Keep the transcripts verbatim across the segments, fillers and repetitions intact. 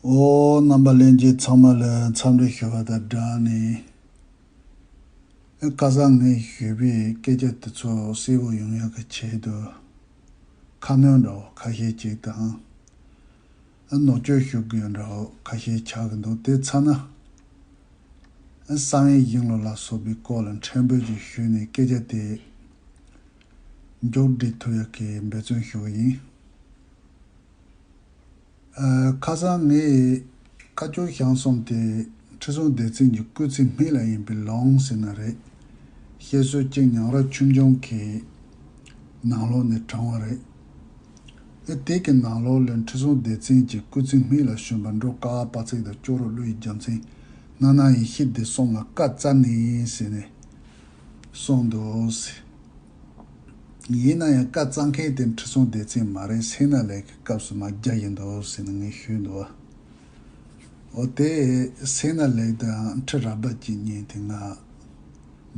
ཨོ། རྣམ་པ་ལྷན་རྒྱས་ཚང་མ་ལ་འཚམས་འདྲི་ཞུ་བ་དང་སྦྲགས་ནས། ཨེ། ཁ་སང་ངས་ཞུས་པའི་སྐད་ཆ་དེ་ཚོ་གསལ་པོ་ཡོང་ཡག་གི་ཆེད་དུ། ཁ་སྣོན་འདྲ་བོ་ཁ་ཤས་ཅིག་དང་། ཨེ། ནོར་བཅོས་ཞུ་དགོས་འདྲ་བོ་ཁ་ཤས་ཆགས་ཀྱི་འདུག་དེ་ཚ་ན། ཨེ། བསམ་ཡས་གཞུང་ལུགས་ལ་སོགས་པའི་སྐོར་ལ་ཕྲན་བུ་ཅིག་ཞུས་ནས་སྐད་ཆ་དེ་མཇུག་སྒྲིལ་ཐུབ་ཡག་གི་འབད་བརྩོན་ཞུ་གི་ཡིན། ཨ། ཁ་སང་ངས་བཀའ་བཅུ་གཞུང་གསུམ་དེ་ཁྲི་སྲོང་ལྡེ་བཙན་གྱི་སྐུ་ཚེ་སྨད་ལ་ཡིན་པའི་ལུང་ཟེར་ན་རེད། བཤད་སྲོལ་གཅིག་ཉང་རལ་ཆོས་འབྱུང་གི་ནང་ལོགས་ནས་དྲངས་པ་རེད། ཨེ། དེ་གི་ནང་ལོགས་ལ་ཁྲི་སྲོང་ལྡེ་བཙན་གྱི་སྐུ་ཚེ་སྨད་ལ་བྱོན་པ་འབྲོག་དཀའ་བ་དཔལ་བརྩེགས་དང་ཅོག་རོ་ཀླུ་ཡི་རྒྱལ་མཚན། སྣ་ནག་ཡེ་ཤེས་སྡེ་གསུམ་ལ་བཀའ་སྩལ་ནས་ཟེར་ནས་གསུངས་འདུག་ཟེར། ཡིན་ན་ཡང་བཀའ་སྩལ་མཁན་དེ་ཁྲི་སྲོང་ལྡེ་བཙན་མ་རེད། སེང་ནག་ལེགས་ཀྱི་སྐབས་སུ་མར་བརྒྱབ་ཡིན་འདུག་ཟེར་ནས་ངས་ཞུས་འདུག་བ། འོ། དེ་སེང་ནག་ལེགས་དང་ཁྲི་རལ་པ་ཅན་གཉིས་དེ་ང་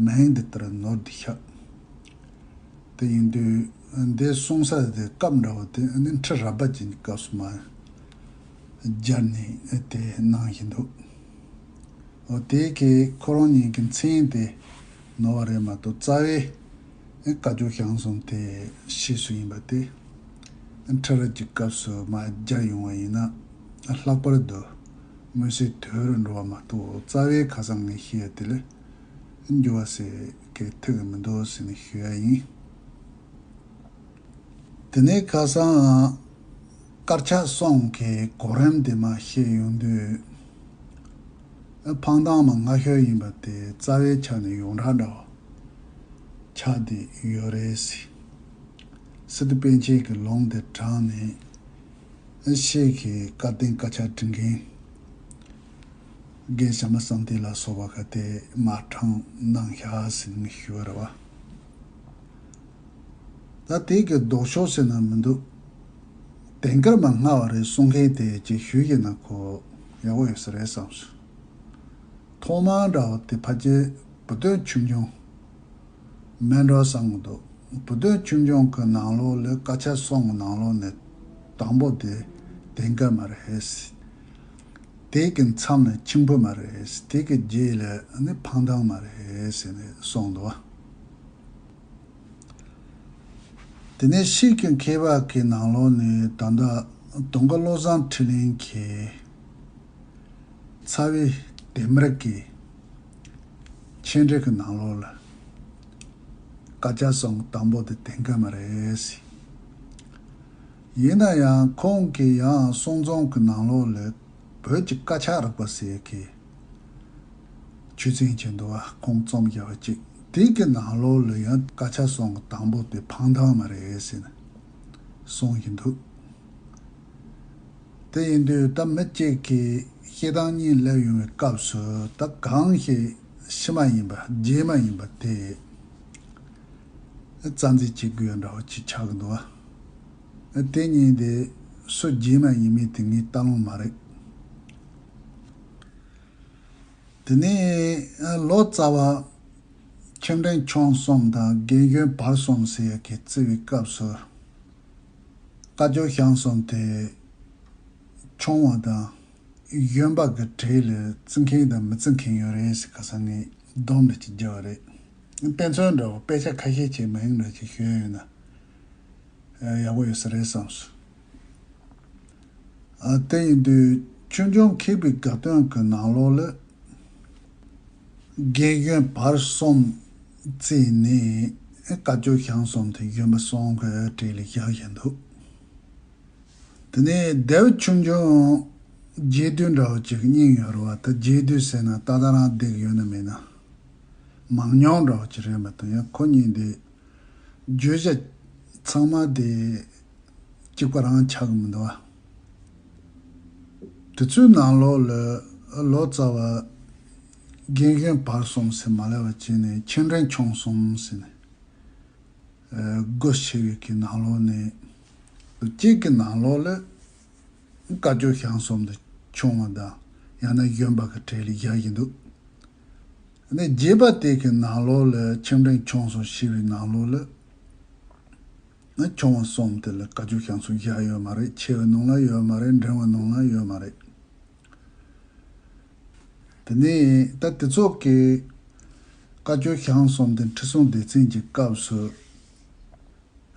མིང་འདི་ལྟར་ནོར་འདི་ཤག་དེ་ཡིན་དུས་འདི་གསུང་ས་དེ་སྐབས་འདྲ་བོ་དེ་ནི་ཁྲི་རལ་པ་ཅན་གྱི་སྐབས་སུ་མར་སྦྱར་ནས་དེ་གནང་བཞིན་འདུག་འོ། དེ་གའི་ཁོ་རང་ཉིད་ཀྱི་མཚན་དེ་ནོར་བ་རེད་མ་གཏོགས། རྩ་བའི་བཀའ་བཅུ་གཞུང་གསུམ་དེ་ཕྱིས་སུ་ཡིན་པ་དེ་ཁྲི་རལ་གྱི་སྐབས་སུ་མར་སྦྱར་ཡོང་བ་ཡིན་ན་ལྷག་པར་དུ་མངོན་གསལ་དོད་རུ་འགྲོ་བ་མ་གཏོགས། རྩ་བའི་ཁ་སང་ངས་བཤད་ཡ་དེ་ལས་འགྱུར་བ་ཟེར་གྱི་ཐུག་གི་མི་འདུག་ཟེར་ནས་ཞུ་ཡ་ཡིན། དེ་ནས་ཁ་སང་དཀར་ཆག་གསུམ་གྱི་གོ་རིམ་དེ་མར་བཤད་ཡོང་དུས། ཨ། འཕང་ཐང་མ་སྔ་ཤོས་ཡིན་པ་དེ་རྩ་བའི་ཆ་ནས་ཡོངས་གྲགས་འདྲ་བོ་ཆགས་བསྡད་ཡོད་རེད་ཟེར། སི་ཏུ་པཎ་ཆེན་གྱི་ལུང་དེ་དྲངས་ནས། ཨ། ཤེལ་གྱི་བཀའ་བསྟན་བཀའ་ཕྱག་འབྲི་མཁན་རྒན་བྱམས་པ་བསམ་གཏན་ལ་སོགས་པ་ག་དེ་མར་དྲངས་གནང་བཞག་ཟེར་ནས་ཞུ་བ་རེད་བ། ད་དེ་གི་ལྡོག་ཕྱོགས་ཟེར་ན་མི་འདུག་དེང་སྐབས་མ་སྔ་བ་རེད་གསུང་མཁན་དེ་ཅིག་ཞུས་ཀྱི་ན་ཁོ་ཡག་པོ་ཡོད་ས་རེད་བསམས་སོང་། ཐོག་མར་འདྲ་བོ་དེ་ཕལ་ཆེར་བུ་སྟོན་ཆོས་འབྱུང་མིན་འགྲོ་བསམ་གྱི་འདུག་བུ་སྟོན་ཆོས་འབྱུང་གི་ནང་ལོགས་ལ་བཀའ་ཆ་གསུམ་གྱི་ནང་ལོགས་ནས་དང་པོ་དེ་དེང་སྐབས་མ་རེད། དེ་གི་མཚམས་ནས་མཆིམས་ཕུ་མ་རེད། དེ་གི་རྗེས་ལ་ནི་འཕང་ཐང་མ་རེད་ཟེར་ནས་གསུངས་འདུག་བ། དེ་ནས་ཤེལ་གྱི་མཁས་པ་གི་ནང་ལོགས་ནས་ད་ལྟ་དུང་དཀར་བློ་བཟང་འཕྲིན་ལས་ཀྱི་རྩ་བའི་དེ་མིར་གྱི་མཆན་འགྲེལ་གྱི་ནང་ལོགས་ལ་བཀའ་ཆ་གསུམ་དང་པོ་དེ་དེང་སྐབས་མ་རེད་ཟེར། ཡིན་ན་ཡང་ཁོང་གིས་ཡང་གསུང་རྩོམ་གྱི་ནང་ལོགས་ལ་བོད་ཀྱི་བཀའ་ཕྱག་རིག་པ་ཟེར་གྱི་ཆོས་ཚན་ཅིག་འདུག་བ། ཁོང་རྩོམ་རྒྱག་པ་ཅིག་དེ་གི་ནང་ལོགས་ལ་ཡང་བཀའ་ཆ་གསུམ་གྱི་དང་པོ་དེ་འཕང་ཐང་མ་རེད་ཟེར་ནས་གསུང་བཞིན་འདུག་དེ་ཡིན་དུས་ད་མི་གཅིག་གིས་བཤད་སྟངས་གཉིས་སླེབས་ཡོང་བའི་སྐབས་སུ། ད་གང་ཞིག་ཕྱི་མ་ཡིན་པ་རྗེས་མ་ཡིན་པ་དེ་རྩ་འཛིན་བྱེད་དགོས་འདྲ་བོ་ཅིག་ཆགས་ཀྱི་འདུག་བ། དེ་གཉིས་དེ་སུ་རྗེས་མ་ཡིན་མིན་དེ་ངས་ལྟ་ལོང་མ་རེད། དེ་ནས་ལོ་ཙཱ་བ་ཆེམ་ཕྲེང་ཆུང་གསུམ་དང་རྒན་གཞོན་བར་གསུམ་ཟེར་ཡག་གི་བརྩི་བའི་སྐབས་སུ། བཀའ་བརྒྱུད་གཞུང་གསུམ་དེ་ཆུང་བ་དང་གཞོན་པ་གི་གྲས་ལ་བརྩི་མཁན་དང་མི་བརྩི་མཁན་ཡོད་རེད་ཟེར། ཁ་སང་ངས་སྡོམ་འདྲ་ཅིག་བརྒྱབ་པ་རེད། དཔེ་མཚོན་འདྲ་བོ་དཔེ་ཆ་ཁ་ཤས་ཅིག་མིང་འདྲ་ཅིག་ཞུས་ཡོད་ན་ཡག་པོ་ཡོད་ས་རེད་བསམས་སོང་། ཨ། དེ་ཡིན་དུས་ཆོས་འབྱུང་མཁས་པའི་དགའ་སྟོན་གྱི་ནང་ལོགས་ལ་རྒན་གཞོན་བར་གསུམ་བརྩིས་ནས་བཀའ་བརྒྱུད་གཞུང་གསུམ་དེ་གཞོན་པ་གསུམ་གྱི་གྲས་ལ་བཞག་བཞིན་འདུག་དེ་ནས་ལྡེའུ་ཆོས་འབྱུང་རྒྱས་བསྡུས་འདྲ་བོ་ཅིག་རྙིང་ཡོད་རེད་བ། ད་རྒྱས་བསྡུས་ཟེར་ན་ད་ལྟ་རང་བསྡད་ཀྱི་ཡོད་ན་མེད་ན། མང་ཉུང་འདྲ་བོ་ཅིག་རེད་མ་གཏོགས། ཡང་ཁོ་གཉིས་དེ་བརྗོད་བྱ་ཚང་མ་དེ་གཅིག་པ་རང་ཆགས་ཀྱི་མི་འདུག་བ། དེ་ཚོའི་ནང་ལོགས་ལ་ལོ་ཙཱ་བ་རྒན་གཞོན་བར་གསུམ་ཟེར་མ་སླེབས་པ་བྱས་ནས་ཆེམ་ཕྲེང་ཆུང་གསུམ་ཟེར་ནས། ཨ། སྒོ་ཕྱེ་བའི་གི་ནང་ལོགས་ནས། གཅིག་གི་ནང་ལོགས་ལ་བཀའ་བརྒྱུད་གཞུང་གསུམ་དེ་ཆུང་བ་དང་ཡང་ན་གཞོན་པ་གི་གྲས་ལ་བཞག་བཞིན་འདུག་ཨ་ནི་རྒྱས་པ་དེ་གི་ནང་ལོགས་ལ་ཆེམ་ཕྲེང་ཆུང་གསུམ་ཞེས་པའི་ནང་ལོགས་ལ། ཨ། ཆུང་བ་གསུམ་དེ་ལ་བཀའ་བརྒྱུད་གཞུང་གསུམ་བཞག་ཡོད་མ་རེད། ཆེ་བའི་ནང་ལ་ཡོད་མ་རེད། འབྲིང་བའི་ནང་ལ་ཡོད་མ་རེད། དེ་ནས་ད་དེ་ཚོ་གི་བཀའ་བརྒྱུད་ཞང་གསུམ་དེ་ཁྲི་སྲོང་ལྡེ་བཙན་གྱི་སྐབས་སུ་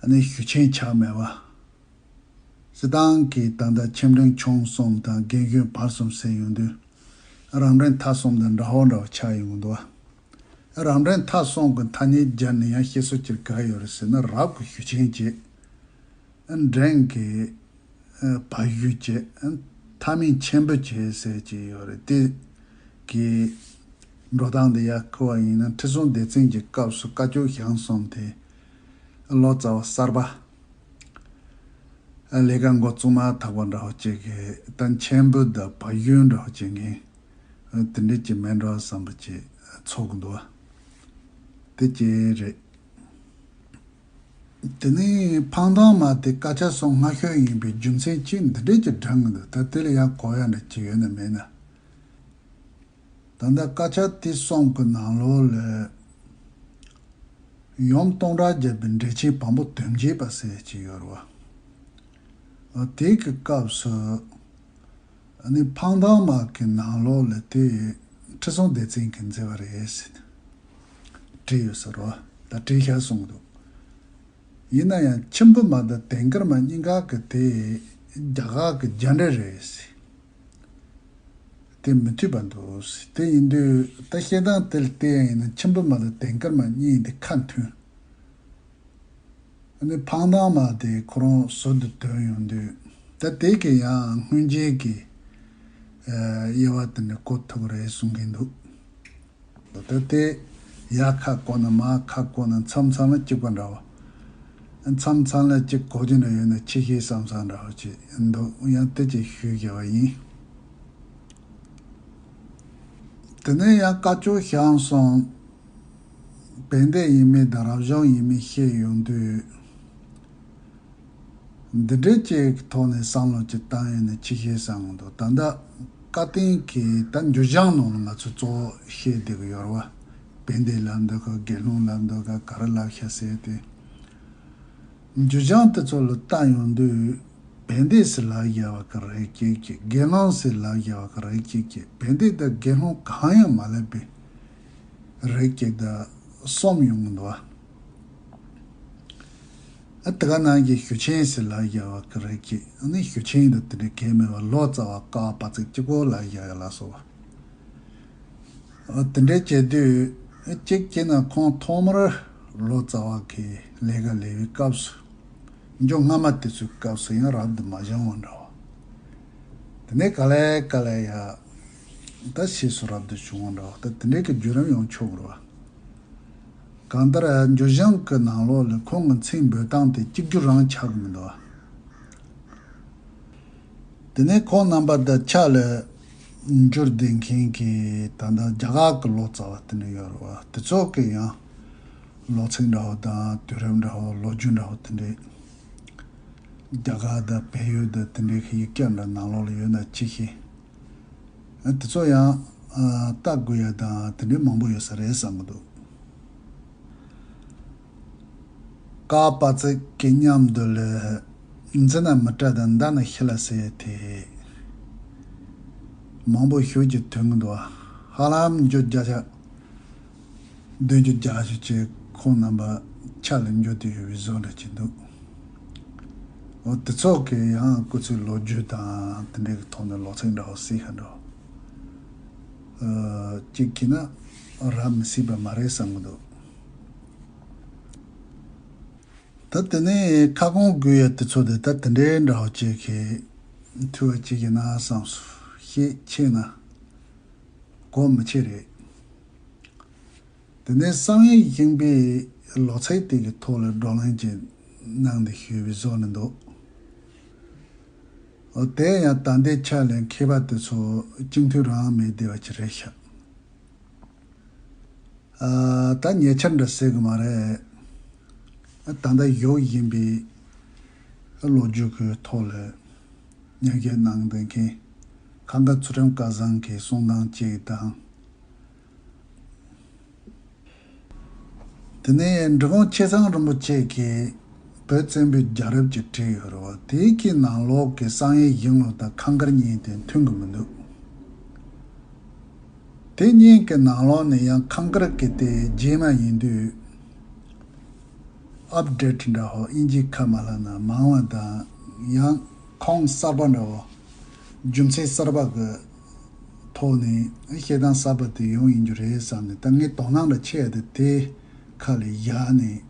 ཨ་ནི་ཞུ་ཆེན་ཆགས་མེད་པ། སྲིད་ཐང་གི་ད་ལྟ་ཆེ་འབྲིང་ཆུང་གསུམ་དང་རྒན་གཞོན་བར་གསུམ་ཟེར་ཡོང་དུས། རབ་འབྲིང་ཐ་གསུམ་དང་འདྲ་བོ་འདྲ་བོ་ཆགས་ཡོང་གི་འདུག་རབ་འབྲིང་ཐ་གསུམ་གྱི་ཐ་སྙད་སྦྱར་ནས་ཡང་བཤད་སྲོལ་གྱི་ག་ཡོད་རེད་ཟེར་ན། རབ་ཀྱི་ཞུ་ཆེན་བྱེད། འབྲིང་གི་བར་ཞུ་བྱེད། ཐ་མའི་མཆན་བུ་བྱེད་ཟེར་གྱི་ཡོད་རེད། དེ་གི་འགྲོ་སྟངས་དེ་ཡར་ཁུར་བ་ཡིན་ན། ཁྲི་སྲོང་ལྡེ་བཙན་གྱི་སྐབས་སུ་བཀའ་བརྒྱུད་ཞང་གསུམ་དེ་ལོ་ཙཱ་བ་གསར་པ། ལས་ཀ་འགོ་བཙུགས་མ་ཐག་པ་འདྲ་བོ་ཅིག་གི་ད་མཆན་བུ་དང་བར་ཞུ་འདྲ་བོ་ཅིག་གི་དེ་འདྲ་ཅིག་མེད་འགྲོ་བསམ་པ་ཅིག་ཚོར་གི་འདུག་དེ་ཅི་རེད། དེ་ནས་འཕང་ཐང་མ་དེ་བཀའ་ཁྱབ་སོ་ལྔ་ཤོས་ཡིན་པའི་རྒྱུ་མཚན་ཅི་འདི་འདྲ་ཅིག་དྲངས་གི་འདུག་ད་དེ་ལ་ཡང་གོ་ཡ་འདྲ་ཅིག་ཡོད་ན་མེད་ན། ད་ལྟ་བཀའ་ཁྱབ་དེ་གསུམ་གྱི་ནང་ལོགས་ལ་ཡུམ་སྟོང་ཕྲག་བརྒྱ་པའི་འགྲེལ་ཆེན་བམ་པོ་དོན་བརྒྱད་པ་ཟེར་གྱི་ཡོད་རེད་བ། དེ་གི་སྐབས་སུ་ཨ་ནི་འཕང་ཐང་མ་གི་ནང་ལོགས་ལ་དེ་ཁྲི་སྲོང་ལྡེ་བཙན་གྱིས་མཛད་པ་རེད་ཟེར་བྲིས་ཡོད་ཟེར་རོ། ད་བྲིས་ཤག་གསུངས་འདུག་ཡིན་ན་ཡང་མཆིམས་ཕུ་མ་དང་དན་དཀར་མ་གཉིས་ཀ་གི་དེ་རྒྱ་གར་གྱི་རྒྱ་འགྲེལ་རེད་ཟེར། དེ་མི་མཐུན་པ་འདུག་དེ་ཡིན་དུས་ད་བཤད་སྟངས་དེ་ལ་བལྟས་ཡ་ཡིན་ན་མཆིམས་ཕུ་མ་དང་དན་དཀར་མ་གཉིས་དེ་ཁ་མཐུན། ཨ་ནི་འཕང་ཐང་མ་དེ་ཁོ་རང་ཟུར་དུ་དོན་ཡོང་དུས། ད་དེ་གི་ཡང་སྔོན་རྗེས་ཀྱི་དབྱེ་བ་དེ་འདྲ་བཀོད་ཐུབ་རེད་གསུང་གིན་འདུག་ད་དེ་ཡར་ཁ་བཀོད་ན་མར་ཁ་བཀོད་ན་མཚམས་མཚམས་ལ་གཅིག་པ་འདྲ་བ། མཚམས་མཚམས་ལ་གཅིག་གོ་རྒྱུ་འདྲ་ཡོད་ན་ཆེ་ཤེལ་བསམ་བསམ་འདྲ་བ་ཅིག་འདུག་ཡང་དེ་ཅིག་ཞུས་བཞག་པ་ཡིན། དེ་ནས་ཡང་བཀའ་བརྒྱུད་ཞང་གསུམ་བན་དེ་ཡིན་མིན་དང་རབ་བྱུང་ཡིན་མིན་བཤད་ཡོང་དུས། འདི་འདྲའི་ཅིག་གི་ཐོག་ནས་བསམ་བློ་ཅིག་བཏང་ཡོང་ན་ཆེ་ཤེལ་བསམ་གི་འདུག་ད་ལྟ་བཀའ་བསྟན་གྱི་ད་འགྱུར་བྱང་ནང་ལ་ང་ཚོས་གཙོ་བོ་བཤད་བསྡད་ཀྱི་ཡོད་རེད་བ། བན་དེ་ལབ་འདུག་ག་དགེ་སློང་ལབ་འདུག་ག་ག་རེ་ལབ་ཤག་ཟེར་ཏེ། འགྱུར་བྱང་དེ་ཚོ་ལ་བལྟ་ཡོང་དུས། བན་དེ་ཟེར་ལབ་བཞག་པ་གི་རིགས་གཅིག་གིས། དགེ་སློང་ཟེར་ལབ་བཞག་པ་གི་རིགས་གཅིག་གིས། བན་དེ་དང་དགེ་སློང་གང་ཡང་མ་ལབ་པའི་རིགས་གཅིག་དང་གསུམ་ཡོང་གི་འདུག་བ། ཨ་དེ་ག་ནང་གི་ཞུ་ཆེན་ཟེར་ལབ་བཞག་པ་གི་རིགས་གཅིག་ཨ་ནི་ཞུ་ཆེན་དང་དེ་འདྲ་གལ་མེད་པ་ལོ་ཙཱ་བ་ཀ་པ་ཙིག་གཅིག་པོ་ལབ་བཞག་ཡ་ལ་སོགས་པ། ཨ་དེ་འདྲ་བྱེད་དུས་གཅིག་བྱས་ན་ཁོང་ཐོག་མར་ལོ་ཙཱ་བ་གི་ལས་ཀ་ལས་པའི་སྐབས་སུ། མཇུག་སྔ་མ་དེ་ཚོའི་སྐབས་སུ་ཡང་རབ་ཏུ་མ་བྱུང་བ་འདྲ་བ། དེ་ནས་ག་ལེ་ག་ལེ་ཡ་ད་ཕྱིས་སུ་རབ་ཏུ་བྱུང་བ་འདྲ་བ། ད་དེ་འདྲའི་གི་བརྒྱུད་རིམ་ཡང་ཆོག་གི་རེད་བ། གང་ལྟར་འགྱུར་བྱང་གི་ནང་ལོགས་ལ་ཁོང་གི་མཚན་འབོད་སྟངས་དེ་གཅིག་གྱུར་རང་ཆགས་ཀྱི་མི་འདུག་བ། དེ་ནས་ཁོང་རྣམ་པ་དང་ཕྱག་ལ་འཇུག་བསྡད་མཁན་གྱི་ད་ལྟ་རྒྱ་གར་གྱི་ལོ་ཙཱ་བ་དེ་འདྲ་ཡོད་རེད་བ། དེ་ཚོ་གི་ཡང་ལོ་ཚིགས་འདྲ་བོ་དང་དུས་རབས་འདྲ་བོ་ལོ་རྒྱུས་འདྲ་བོ་དེ་འདྲའི་རྒྱ་གར་དང་བལ་ཡུལ་དང་དེ་འདྲའི་གི་ཡིག་བརྒྱ་འདྲ་ནང་ལོགས་ལ་ཡོད་ན་ཅི་ཤེས། དེ་ཚོ་ཡང་ལྟ་དགོས་ཡ་དང་དེ་འདྲའི་མང་པོ་ཡོད་ས་རེད་བསམ་གི་འདུག་ཀ་པ་ཙིག་གི་མཉམ་དུ་ལ་འཛི་ན་མི་སྐྲག་དང་མདའ་ན་ཤི་ལ་ཟེར་ཡ་དེ་མང་པོ་ཞེ་ཅིག་ཐོན་གི་འདུག་ཧ་ལམ་འགྱུར་བརྒྱ་ཆ་བདུན་ཅུ་བརྒྱད་ཅུ་ཅིག་ཁོང་རྣམ་པ་ཕྱག་ལ་འཇུག་བསྡད་ཡོད་པའི་བཟོ་འདྲ་ཅིག་འདུག་འོ་དེ་ཚོ་གི་ཡང་སྐུ་ཚེའི་ལོ་རྒྱུས་དང་དེ་འདྲའི་གི་ཐོག་ནས་ལོ་ཚིགས་འདྲ་བོ་གཟིགས་ཤིག་འགྲོ། ཨ་གཅིག་གིས་ན་རག་མི་སྲིད་པ་མ་རེད་བསམ་གི་འདུག་ད་དེ་ནས་ཁ་སྐོང་དགོས་ཡ་དེ་ཚོ་དེ་ད་དེ་འདྲའི་འདྲ་བོ་ཅིག་གི་ཐུ་བ་ཅིག་ཡིན་ན་བསམ་སོང་། ཤེས་ཆེ་ན་གོ་མི་ཆེ་རེད། དེ་ནས་བསམ་ཡས་གཞེངས་པའི་ལོ་ཚིགས་དེ་གི་ཐོག་ལ་བགྲོ་གླེང་ཅིག་གནང་འདི་ཞུས་པའི་བཟོ་ནི་འདུག་འོ་དེ་ཡང་ད་ལྟའི་ཆ་ལ་མཁས་པ་དེ་ཚོ་སྤྱི་འཐུས་རང་མེད་བསྡད་པ་ཅིག་རེད་ཤག་ཨ་ད་ཉེ་ཆར་འདྲ་ཟེར་གི་མ་རེད། ད་ལྟ་བཞུགས་བཞིན་པའི་ལོ་རྒྱུས་ཀྱི་ཐོག་ལ་ཉམས་ཞིབ་གནང་བསྡད་མཁན་ཁམས་དགའ་ཚུལ་ཁྲིམས་སྐལ་བཟང་གི་གསུང་སྟངས་གཅིག་དང་། དེ་ནས་འབྲི་གུང་ཆེ་ཚང་རིན་པོ་ཆེ་གིས་བོད་བཙན་པོའི་རྒྱལ་རབས་ཀྱི་བྲིས་ཡོད་རེད་བ། དེའི་གི་ནང་ལོགས་ཀྱི་བསམ་ཡས་གཞུང་ལུགས་དང་ཁམས་དཀར་གཉིས་དེ་མཐུན་གི་མི་འདུག་དེ་གཉིས་ཀྱི་ནང་ལོགས་ནས་ཡང་ཁང་དཀར་གྱི་དེ་རྗེས་མ་ཡིན་དུས། ཨབ་ཌེ་ཊི་འདྲ་བོ་དབྱིན་ཇིའི་ཁ་མ་ལབ་ན་མང་བ་དང་། ཡང་ཁོངས་གསར་པ་འདྲ་བོ། རྒྱུ་མཚན་གསར་པ་གི་ཐོག་ནས་བཤད་སྟངས་གསར་པ་དེ་ཡོང་ཡིན་རྒྱུ་རེད་བསམ་ནས། ད་ངས་དོ་སྣང་འདྲ་ཆེ་ཡ་དེ་དེ་ཁ་ལ་བཞག་ནས།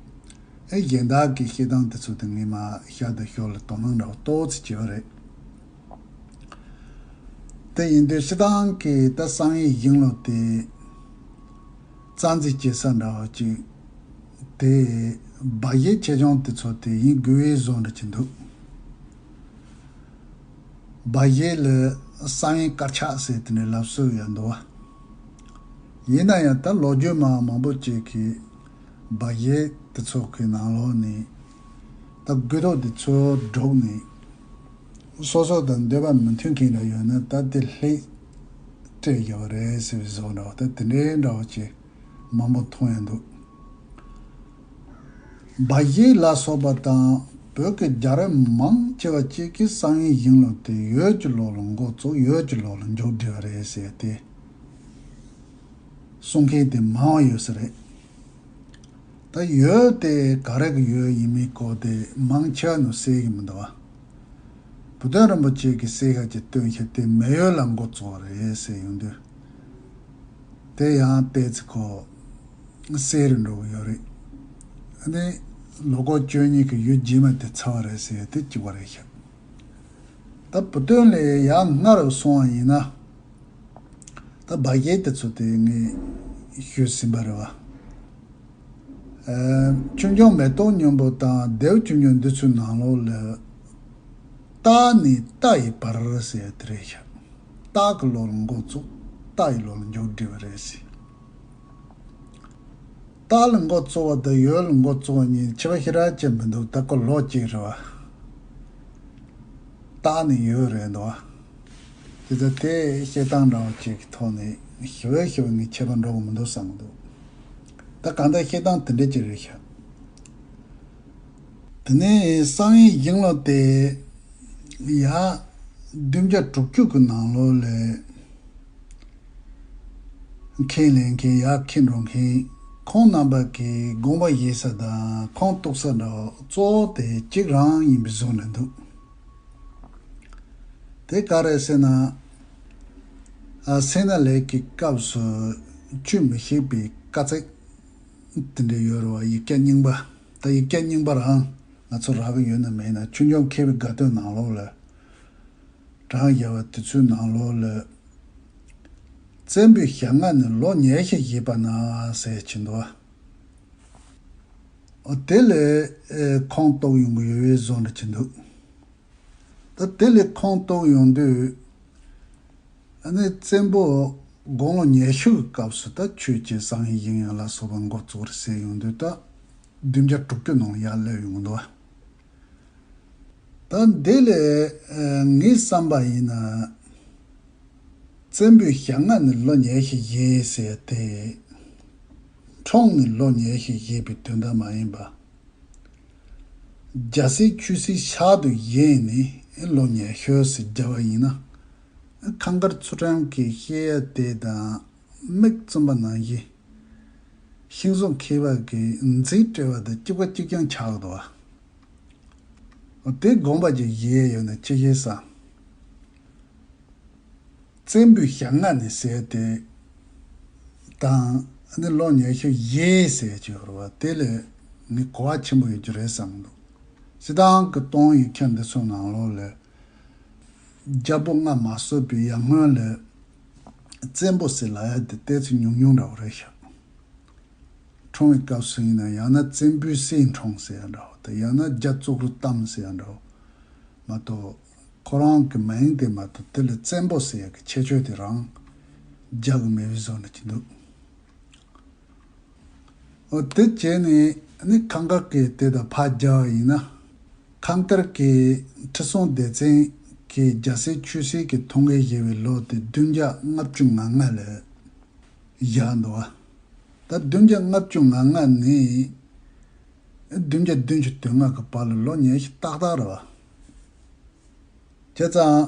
ཨེ་གཞན་དག་གི་བཤད་སྟངས་དེ་ཚོ་དེ་ངས་མར་ཤར་དང་ཤོར་ལ་དོ་སྣང་འདྲ་བོ་ཏོག་ཙམ་བྱས་པ་རེད། དེ་ཡིན་དུས་སྤྱིར་བཏང་གི་ད་བསམ་ཡས་ཞིང་ལོ་དེ་རྩ་འཛིན་བྱེད་ས་འདྲ་བོ་ཅིག་དེ་སྦ་བཞེད་ཆེ་ཆུང་དེ་ཚོ་དེ་ཡིན་དགོས་པའི་བཟོ་འདྲ་ཅིག་འདུག་སྦ་བཞེད་ལ་བསམ་ཡས་དཀར་ཆག་ཟེར་དེ་འདྲའི་ལབ་སྲོལ་ཡང་འདུག་བ། ཡིན་ན་ཡང་ད་ལོ་རྒྱུས་མང་མང་པོ་ཅིག་གིས་སྦ་བཞེད་དེ་ཚོ་གི་ནང་ལོགས་ནས་ད་དགོས་ཐོག་དེ་ཚོ་སྒྲོག་ནས། སོ་སོ་དང་འདོད་པ་མི་མཐུན་མཁན་འདྲ་ཡོད་ན་ད་དེ་ལྷད་སྤྲད་ཡོད་རེད་ཟེར་བའི་བཟོ་འདྲ་བ། ད་དེ་འདྲའི་འདྲ་བ་ཅིག་མང་པོ་མཐོང་ཡང་འདུག་སྦ་བཞེད་ལ་སོགས་པ་དང་བོད་ཀྱི་རྒྱལ་རབས་མང་ཆེ་བ་ཅིག་གིས་བསམ་ཡས་ཞིང་ལོ་དེ་ཡོས་ཀྱི་ལོ་ལ་འགོ་བཙུགས། ཡོས་ཀྱི་ལོ་ལ་མཇུག་སྒྲིལ་བ་རེད་ཟེར་ཏེ་གསུང་མཁན་དེ་མང་བ་ཡོད་ས་རེད། ད་ཡོས་དེ་ག་རེ་གི་ཡོས་ཡིན་མིན་སྐོར་དེ་མང་ཆེ་བ་ནས་གསལ་གི་མི་འདུག་བ། བུ་སྟོན་རིན་པོ་ཆེ་གིས་གསལ་ཁ་ཅིག་སྟོན་ཤག་དེ་མེ་ཡོས་ལ་འགོ་བཙུགས་པ་རེད་ཟེར་ཡོང་དུས། དེ་ཡང་ཏོག་ཙམ་ཁོ་གསལ་རུ་འགྲོ་གི་ཡོད་རེད། ཨ་ནི་ལོ་འཁོར་བཅུ་གཉིས་ཀྱི་ཡུལ་རྗེས་མ་དེ་ཚར་བ་རེད་ཟེར་ཡ་དེ་གཅིག་པ་རེད་ཤག་ད་བུ་སྟོན་ལས་ཡར་སྔ་རུ་སོང་བ་ཡིན་ན། ད་སྦ་བཞེད་དེ་ཚོ་དེ་ངས་ཞུས་ཟིན་པ་རེད་བ། ཨ། ཆོས་འབྱུང་མེ་ཏོག་སྔོན་པོ་དང་ལྡེའུ་ཆོས་འབྱུང་འདི་ཚོའི་ནང་ལོགས་ལ། སྟག་ནས་རྟ་ཡི་བར་ཟེར་ཡ་དེ་རེད་ཤག་སྟག་གི་ལོ་ལ་འགོ་བཙུགས། རྟ་ཡི་ལོ་ལ་མཇུག་སྒྲིལ་བ་རེད་ཟེར། སྟག་ལ་འགོ་བཙུགས་པ་དང་ཡོས་ལ་འགོ་བཙུགས་པ་གཉིས་ཁྱད་པར་ཞེ་དྲག་ཅིག་མི་འདུག་ད་ཁོ་ལོ་གཅིག་རེད་བ། སྟག་ནི་ཡོས་རེད་འདུག་བ། དེ་ཚོ་དེ་བཤད་སྟངས་འདྲ་བ་ཅིག་གི་ཐོག་ནས་ཞེ་པོ་ཞེ་པོ་ངས་ཁྱད་པར་འགྲོ་གི་མི་འདུག་བསམ་གི་འདུག་ད་གང་ལྟར་བཤད་སྟངས་དེ་འདྲ་ཅིག་རེད་ཤག་དེ་ནས་བསམ་ཡས་ཞིང་ལོ་དེ་ཡར་བདུན་བརྒྱ་དྲུག་ཅུ་གི་ནང་ལོགས་ལ་ཁས་ལེན་མཁན། ཡར་ཁས་འགྲོ་མཁན་ཁོང་རྣམ་པ་གི་དགོངས་པ་བཞེས་ས་དང་ཁོང་གཏུགས་ས་འདྲ་བ་གཙོ་བོ་དེ་གཅིག་རང་ཡིན་པའི་བཟོ་འདྲ་འདུག་དེ་ག་རེ་ཟེར་ན། ཨ། སད་ན་ལེགས་ཀྱི་སྐབས་སུ་ཆུ་མི་ཤེས་པའི་དཀའ་ཚེགས་དེ་འདྲ་ཡོད་རེད་བ། ཡིག་བརྒྱ་རྙིང་པ། ད་ཡིག་བརྒྱ་རྙིང་པ་རང་ང་ཚོ་རག་གི་ཡོད་ན་མེད་ན། ཆོས་འབྱུང་མཁས་པའི་དགའ་སྟོན་ནང་ལོགས་ལ། གྲངས་བཞག་པ་དེ་ཚོའི་ནང་ལོགས་ལ། བཙན་པོའི་ཞལ་སྔ་ནས་ལོ་ཉི་ཤུ་བཞེས་པ་ན་ཟེར་གྱི་འདུག་བ། ཨོ། དེ་ལས་ཨེ་ཁོང་གཏུགས་ཡོང་གི་ཡོད་པའི་བཟོ་འདྲ་ཅིག་འདུག་ད་དེ་ལས་ཁོང་གཏུགས་ཡོང་དུས། ཨ་ནི་བཙན་པོ་དགུང་ལོ་ཉི་ཤུ་གི་སྐབས་སུ་ད་ཆོས་ཀྱི་བསམ་ཡས་ཞིང་ཡང་ལ་སོགས་པ་འགོ་བཙུགས་རེད་ཟེར་ཡོང་དུས། ད་བདུན་བརྒྱ་དྲུག་ཅུ་ནང་ཡར་སླེབས་ཡོང་གི་འདུག་བ། ད་འདི་ལས་ཨ་ངའི་བསམ་པ་ཡིན་ན། བཙན་པོའི་ཞལ་སྔ་ནས་ལོ་ཉི་ཤུ་བཞེས་ཟེར་ཏེ། འཁྲུངས་ནས་ལོ་ཉི་ཤུ་བཞེས་པའི་དོན་དག་མ་ཡིན་པ། རྒྱལ་སྲས་ཆོས་སྲིད་ཕྱག་ཏུ་བཞེས་ནས་ལོ་ཉི་ཤུ་ཟེར་བརྒྱབ་པ་ཡིན་ན། ཁང་དཀར་ཚུལ་ཁྲིམས་ཀྱི་བཤད་ཡ་དེ་དང་མིག་བཙུམ་པ་ནང་བཞིན། ཤིང་བཟོ་མཁས་པ་གིས་མཛེས་སྤྲས་པ་དང་གཅིག་པ་གཅིག་རྐྱང་ཆགས་འདུག་བ། དེ་དགོངས་པ་ཅིག་བཞེས་ཡོད་ན་ཅི་ཤེས་སམ། བཙན་པོའི་ཞལ་སྔ་ནས་ཟེར་ཏེ་དང་། ཨ་ནི་ལོ་ཉི་ཤུ་བཞེས་ཟེར་གྱི་ཡོད་རེད་བ། དེ་ལས་ངས་གོ་བ་ཆེན་པོ་ཡོད་རྒྱུ་རེད་བསམ་གྱི་འདུག་སྤྱིར་བཏང་གི་སྟོང་ཡིག་ཆ་འདི་ཚོ་ནང་ལོགས་ལ། རྒྱལ་པོ་ལྔ་མ་གསོད་པའི་ཡར་སྔོན་ལ་བཙན་པོ་ཟེར་ལབ་ཡ་དེ་ཏོག་ཙམ་ཉུང་ཉུང་འདྲ་བོ་རེད་ཤག་འཁྲུངས་པའི་སྐབས་སུ་ཡིན་ན་ཡང་ན་བཙན་པོའི་སྲས་འཁྲུངས་ཟེར་ཡ་འདྲ་བོ་དང་། ཡང་ན་རྒྱ་ཙོག་རུ་བལྟམས་ཟེར་ཡ་འདྲ་བོ་མ་གཏོགས། ཁོ་རང་གི་མིང་དེ་མ་གཏོགས་དེ་ལ་བཙན་པོ་ཟེར་ཡ་གི་ཁྱད་ཆོས་དེ་རང་རྒྱག་གི་མེད་པའི་བཟོ་འདྲ་ཅིག་འདུག་འོ། དེ་བྱས་ནས་ནི་ཁང་དཀར་གྱི་དེ་དང་ཕར་རྒྱབ་པ་ཡིན་ན། ཁང་དཀར་གྱི་ཁྲི་སྲོང་ལྡེ་བཙན་གྱིས་རྒྱལ་སྲས་ཆོས་སྲིད་ཀྱི་ཐུགས་འགན་བཞེས་པའི་ལོ་དེ་བདུན་བརྒྱ་ལྔ་བཅུ་ང་ལྔ་ལ་བཞག་འདུག་བ། ད་བདུན་བརྒྱ་ལྔ་བཅུ་ང་ལྔ་ནས་བདུན་བརྒྱ་བདུན་ཅུ་དོན་ལྔ་གི་བར་ལ་ལོ་ཉི་ཤུ་ཏག་ཏག་རེད་བ། བྱས་ཙང་།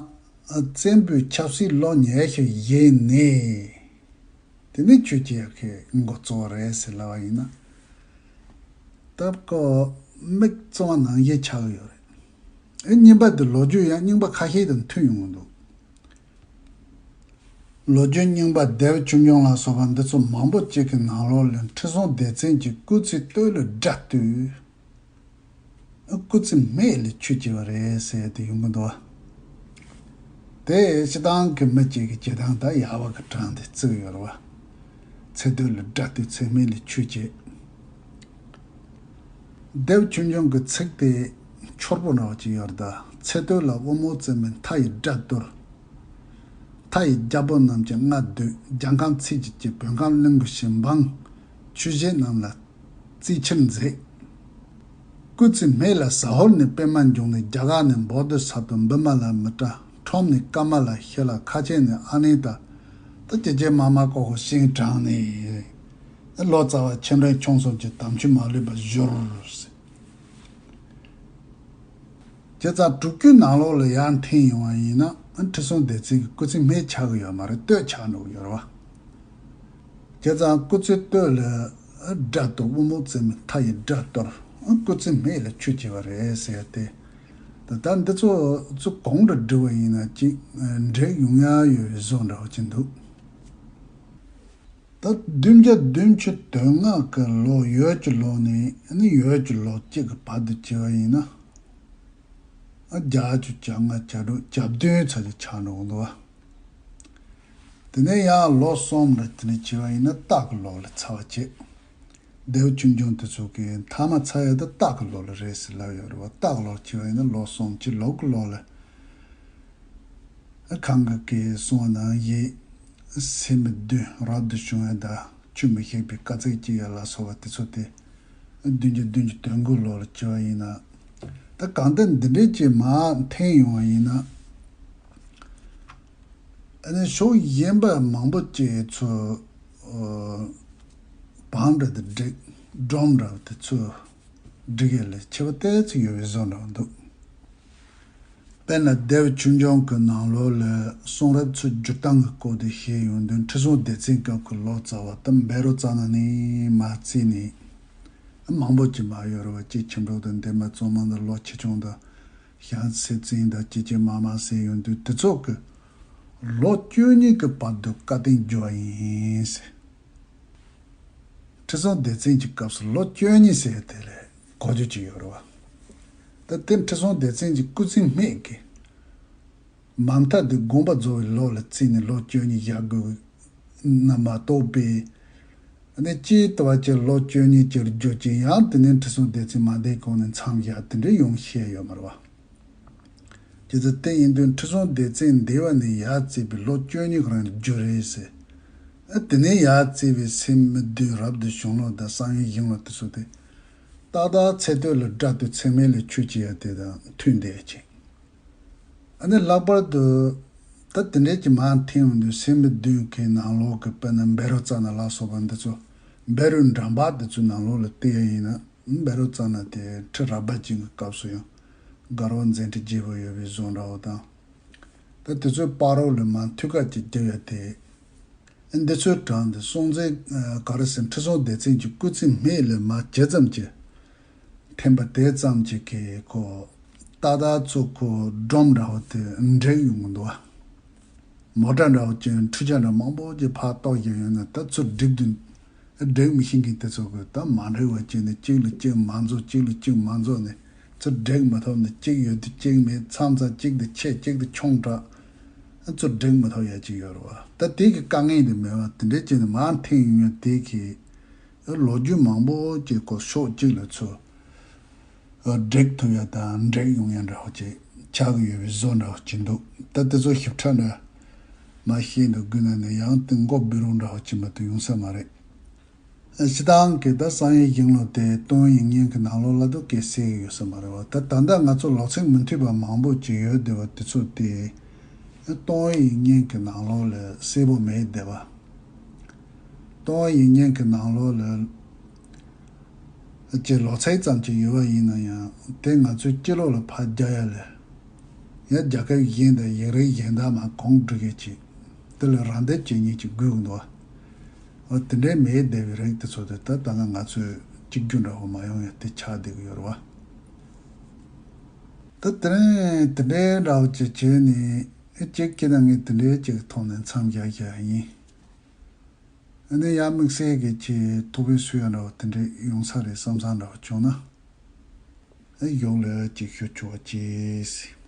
བཙན་པོའི་ཆབ་སྲིད་ལོ་ཉི་ཤུ་བཞེས་ནས། དེ་ནས་ཆོས་ཀྱི་ཡ་གི་འགོ་གཙོ་བོ་རེད་ཟེར་ལབ་པ་ཡིན་ན། སྟབས་ཀོ་མིག་གཙང་མ་ནང་བཞིན་ཆགས་ཀྱི་ཡོད་རེད། ཨེ་རྙིང་པ་འདི་ལོ་རྒྱུས་ཡང་རྙིང་པ་ཁ་ཤས་དང་མཐུན་ཡོང་གི་འདུག་ལོ་རྒྱུས་རྙིང་པ་ལྡེའུ་ཆོས་འབྱུང་ལ་སོགས་པ་འདི་ཚོ་མང་པོ་ཅིག་གི་ནང་ལོགས་ལ་ཁྲི་སྲོང་ལྡེ་བཙན་གྱིས་སྐུ་ཚེ་སྟོད་ལ་དགྲ་བཏུལ། སྐུ་ཚེ་སྨད་ལ་ཆོས་བྱས་པ་རེད་ཟེར་ཏེ་ཡོང་གི་འདུག་དེ་སྤྱིར་བཏང་གི་མི་གཅིག་གི་བྱེད་སྟངས་ད་ཡག་པ་གི་གྲངས་དེ་བརྩི་གི་ཡོད་རེད་བ། ཚེ་སྟོད་ལ་དགྲ་བཏུལ་ཚེ་སྨད་ལ་ཆོས་བྱས། ལྡེའུ་ཆོས་འབྱུང་གི་ཚིག་དེ་འཆོར་པོ་འདྲ་བ་ཅིག་ཡོད་རེད་ད། ཚེ་སྟོད་ལ་དབུ་མའི་བཙུན་མོས་མཐའ་ཡི་དགྲ་གཏོར། མཐའ་ཡི་རྒྱལ་པོ་རྣམས་ཀྱི་མངའ་བསྡུས། རྒྱལ་ཁམས་ཚིག་གི་སྐྱེས། བོད་ཁམས་གླིང་བུ་བཞིན་འབངས། ཆོས་བྱེད་རྣམས་ལ་རྩིས་ཕྱིར་མཛད། སྐུ་ཚེ་སྨད་ལ་ཟ་ཧོར་ནས་པདྨ་འབྱུང་གནས། རྒྱ་གར་ནས་བོ་དྷི་ས་ཏྭ་འབུམ་མ་ལ་མི་ཏྲ། ཁྲོམ་ནས་ཀ་མ་ལ་ཤཱི་ལ། ཁ་ཆེ་ནས་ཨ་ནེ་ཏ། ད་ཀྱེ་ཀྱེ་མ་མ་ཀོ་ཀོ་ཤིང་དྲངས་ནས། ལོ་ཙཱ་བ་ཆེ་འབྲིང་ཆུང་གསུམ་གྱི་དམ་ཆོས་མ་ལུས་པ་བཞུར། བྱས་ཙང་དྲུག་ཅུའི་ནང་ལོགས་ལ་ཡར་འཐེན་ཡོང་བ་ཡིན་ན་ཁྲི་སྲོང་ལྡེ་བཙན་གྱི་སྐུ་ཚེ་སྨད་ཆགས་ཀྱི་ཡོད་མ་རེད། སྟོད་ཆགས་འགྲོ་གི་ཡོད་རེད་བ། བྱས་ཙང་སྐུ་ཚེ་སྟོད་ལ་དགྲ་གཏོར། དབུ་མའི་བཙུན་མོས་མཐའ་ཡི་དགྲ་གཏོར། སྐུ་ཚེ་སྨད་ལ་ཆོས་བྱས་པ་རེད་ཟེར་ཏེ། ད་ལྟ་འདི་ཚོ་ཚུར་གོང་དུ་བསྒྲིལ་བ་ཡིན་ན་ཅིག་འགྲིག་ཡོང་ཡ་ཡོད་བཟོ་འདྲ་བ་ཅིག་འདུག་ད་བདུན་བརྒྱ་བདུན་ཅུ་དོན་ལྔ་གི་ལོ། ཡོས་ཀྱི་ལོ་ནས་ནི་ཡོས་ཀྱི་ལོ་གཅིག་གི་བར་དུ་བྱས་པ་ཡིན་ན། ཨ་བརྒྱད་ཅུ་གྱ་ལྔ་གྱ་དྲུག་གྱ་བདུན་ཚར་གྱི་ཆགས་འགྲོ་གི་འདུག་བ། དེ་ནས་ཡང་ལོ་གསུམ་རེ་དེ་ནས་བྱས་པ་ཡིན་ན་སྟག་གི་ལོ་ལ་ཚར་བ་བྱས། ལྡེའུ་ཆོས་འབྱུང་དེ་ཚོ་གི་མཐའ་མ་ཚར་ཡ་དེ་སྟག་གི་ལོ་ལ་རེད་ཟེར་ལབ་ཡོད་རེད་བ། སྟག་ལོར་བྱས་པ་ཡིན་ན་ལོ་གསུམ་བྱས། ལོ་གི་ལོ་ལ། གང་གི་གིས་གསུངས་པ་ནང་བཞིན་སྲིན་མོ་བདུན་རབ་ཏུ་བྱུང་བ་དང་། ཆོས་མི་ཤེས་པའི་དཀའ་ཚེགས་སྐྱེ་ཡ་ལ་སོགས་པ་དེ་ཚོ་དེ་བདུན་བརྒྱ་བདུན་ཅུ་དོན་དགུ་ལོ་ལ་བྱས་པ་ཡིན་ན། ད་གང་ལྟར་འདི་འདྲའི་ཅིག་མར་འཐེན་ཡོང་བ་ཡིན་ན། ཨ་ནི་ཕྱོགས་གཞན་པ་མང་པོ་ཅིག་ཚུར་བང་འདྲ་དེ་བསྒྲིགས། སྒྲོམ་འདྲ་དེ་ཚུར་བསྒྲིགས་ཡ་ལས་ཁྱད་པར་ཏོག་ཙམ་ཡོད་པའི་བཟོ་འདྲ་འདུག་དཔེར་ན་ལྡེའུ་ཆོས་འབྱུང་གི་ནང་ལོགས་ལ་གསུང་རབ་ཚུར་བསྒྱུར་སྟངས་ཀྱི་སྐོར་དེ་བཤད་ཡོང་དུས། ཁྲི་སྲོང་ལྡེ་བཙན་སྐབས་ཀྱི་ལོ་ཙཱ་བ་ད་བཻ་རོ་ཙ་ན་ནས་མར་བརྩིས་ནས་མང་པོ་ཅིག་མར་ཡོད་རེད་བ། ཅིག་ཁྱི་འབྲུག་དང་འདན་མ་གཙང་མ་དང་ལོ་ཆེ་ཆུང་དང་ཞང་ཚེ་བཙན་དང་ཅིག་ཅིག་མར་མར་ཟེར་ཡོང་དུས། དེ་ཚོ་གི་ལོ་བཅུ་གཉིས་ཀྱི་བར་དུ་བཀའ་བསྟན་བསྒྱུར་བ་ཡིན་ཟེར། ཁྲི་སྲོང་ལྡེ་བཙན་གྱི་སྐབས་སུ་ལོ་བཅུ་གཉིས་ཟེར་དེ་ལས་གོ་རྒྱུ་ཅིག་ཡོད་རེད་བ། ད་དེ་ཁྲི་སྲོང་ལྡེ་བཙན་གྱི་སྐུ་ཚེ་སྨད་ཀྱི་མ་མཐའ་དེ་དགོངས་པ་རྫོགས་པའི་ལོ་ལ་བརྩིས་ནས་ལོ་བཅུ་གཉིས་བཞག་དགོས་ན་མ་གཏོགས་པའི། ཨ་ནི་སྤྱིར་བཏང་བ་ཅིག་ལོ་བཅུ་གཉིས་ཅིག་བསྒྱུར་གྱི། ཡང་དེ་ནས་ཁྲི་སྲོང་ལྡེ་བཙན་མ་འདས་གོང་ནས་མཚམས་བཞག་དེ་འདྲའི་ཡོང་བཤད་ཡོད་མ་རེད་བ། བྱས་ཙང་དེ་ཡིན་དུས་ཁྲི་སྲོང་ལྡེ་བཙན་འདས་པ་ནས་ཡར་བརྩིས་པའི་ལོ་བཅུ་གཉིས་ཀྱི་རིང་ལ་བསྒྱུར་རེད་ཟེར། ཨ་དེ་ནས་ཡར་བརྩིས་པའི་སྲིན་མོ་བདུན་རབ་ཏུ་བྱུང་ལོ་དང་གསང་བའི་གཞུང་ལོ་དེ་ཚོ་དེ་ཏག་ཏག་ཚེ་སྟོད་ལ་དགྲ་བཏུལ་ཚེ་སྨད་ལ་ཆོས་བྱེད་ཡ་དེ་དང་མཐུན་བསྡད་ཅིང་། ཨ་ནི་ལྷག་པར་དུ་ད་དེ་འདྲའི་ཅིག་མར་འཐེན་ཡོང་དུས་སྲིན་མོ་བདུན་གྱི་ནང་ལོགས་ཀྱི་དཔེར་ན་བཻ་རོ་ཙ་ན་ལ་སོགས་པ་འདི་ཚོ་བཻ་རོའི་འགྲམ་པ་དེ་ཚོའི་ནང་ལོགས་ལ་བལྟས་ཡ་ཡིན་ན། བཻ་རོ་ཙ་ན་དེ་ཁྲི་རལ་པ་ཅན་གྱི་སྐབས་སུ་ཡང་མགར་བ་མཛད་འཕྲིན་རྒྱས་པོ་ཡོད་པའི་བཟོ་འདྲ་བོ་དང་། ད་དེ་ཚོའི་བར་རོ་ལ་མར་མཐུད་ཀ་ཅིག་རྒྱབ་ཡ་དེ། འདི་ཚོའི་གྲངས་དེ་སྲོང་བཙན། ཨ་ག་རེ་ཟེར། ཁྲི་སྲོང་ལྡེ་བཙན་གྱི་སྐུ་ཚེ་སྨད་ལ་མར་ཇི་ཙམ་གྱི་འཐེན་པ་དེ་ཙམ་གྱི་གི་ཁོ་ཏག་ཏག་ཚུར་ཁོ་སྒྲོམ་འདྲ་བོ་དེ་འགྲིག་ཡོང་གི་འདུག་བ། མོ་ཊ་འདྲ་བོ་ཅན་འཕྲུལ་ཆས་འདྲ་མང་པོ་ཅིག་ཕར་གཏོར་བཞག་ཡོད་ན་ད་ཚུར་སྒྲིག་དུས། སྒྲིག་མི་ཤེས་མཁན་དེ་ཚོ་གི་ད་མ་འགྲིག་པ་བྱས་ནས་གཅིག་ལ་གཅིག་མ་འཛོམས། གཅིག་ལ་གཅིག་མ་འཛོམས་ནས་ཚུར་སྒྲིག་མ་ཐུབ་ནས། གཅིག་ཡོད་དུས་གཅིག་མེད། མཚམས་མཚམས་གཅིག་དེ་ཆེ་གཅིག་དེ་ཆུང་དྲགས། ཚུར་སྒྲིག་མ་ཐུབ་ཡ་གཅིག་ཡོད་རེད་བ། ད་དེ་གི་དཀའ་ངལ་དེ་མེད་པ་དེ་འདྲས་བྱས་ནས་མར་འཐེན་ཡོང་ཡ་དེ་གི་ལོ་རྒྱུས་མང་པོ་ཅིག་ཁོ་ཕྱོགས་གཅིག་ལ་ཚུར་སྒྲིག་ཐུབ་ཡ་དང་འགྲིག་ཡོང་ཡ་འདྲ་བོ་ཅིག་ཆགས་ཀྱི་ཡོད་པའི་བཟོ་འདྲ་བོ་ཅིག་འདུག་ད་དེ་ཚོ་ཞིབ་ཕྲ་འདྲ་མར་བཤད་འདུག་དགོས་ན་ནི་ཡང་དེ་མགོ་འབུད་རུང་འདྲ་བོ་ཅིག་མ་གཏོགས་ཡོང་ས་མ་རེད། སྤྱིར་བཏང་གི་ད་གསང་བའི་གཞུང་ལུགས་དེ་ཏོང་ཡིག་རྙིང་གི་ནང་ལོགས་ལ་དུ་སྐད་གསལ་གི་ཡོད་ས་མ་རེད་བ། ད་ད་ལྟ་ང་ཚོ་ལོ་ཚིགས་མི་མཐུན་པ་མང་པོ་ཅིག་ཡོད་བསྡད་པ་དེ་ཚོ་དེ་ཏོང་ཡིག་རྙིང་གི་ནང་ལོགས་ལ་གསལ་པོ་མེད་བསྡད་པ། ཏོང་ཡིག་རྙིང་གི་ནང་ལོགས་ལ་ཅིག་ལོ་ཚིགས་ཙམ་ཅིག་ཡོད་པ་ཡིན་ན་ཡང་དེ་ང་ཚོའི་སྤྱི་ལོ་ལ་ཕར་རྒྱག་ཡ་ལ་ཡང་རྒྱལ་ཁབ་གཞན་དང་ཡིག་རིགས་གཞན་དག་མར་གོང་འགྲོ་གི་ཅིག་དེ་ལ་རམ་འདེགས་བྱེད་མཁན་ཅིག་དགོས་ཀྱི་འདུག་བ། འོ་དེ་འདྲའི་མེད་བསྡད་པའི་རིགས་དེ་ཚོ་དེ་ད་ད་ང་ང་ཚོས་གཅིག་གྱུར་འདྲ་བོ་མ་ཡོང་ཡ་དེ་ཆགས་བསྡད་ཀྱི་ཡོད་རེད་བ། ད་དེ་རིང་དེ་འདྲའི་འདྲ་བོ་ཅིག་བྱས་ནས་གཅིག་ཁྱེད་དང་ངས་དེ་འདྲའི་ཅིག་ཐོག་ནས་མཚམས་རྒྱག་བཞག་ཡིན། ཨ་ནི་ཡང་དམིགས་བསལ་གྱི་ཅིག་ཐུགས་ཕན་གསོས་ཡ་འདྲ་བོ་དེ་འདྲའི་ཡོང་ས་རེད་བསམ་བསམ་འདྲ་བོ་བྱུང་ན། ཨ་ཡོང་ལ་ཅིག་ཞུ་ཆོག་ཅེས།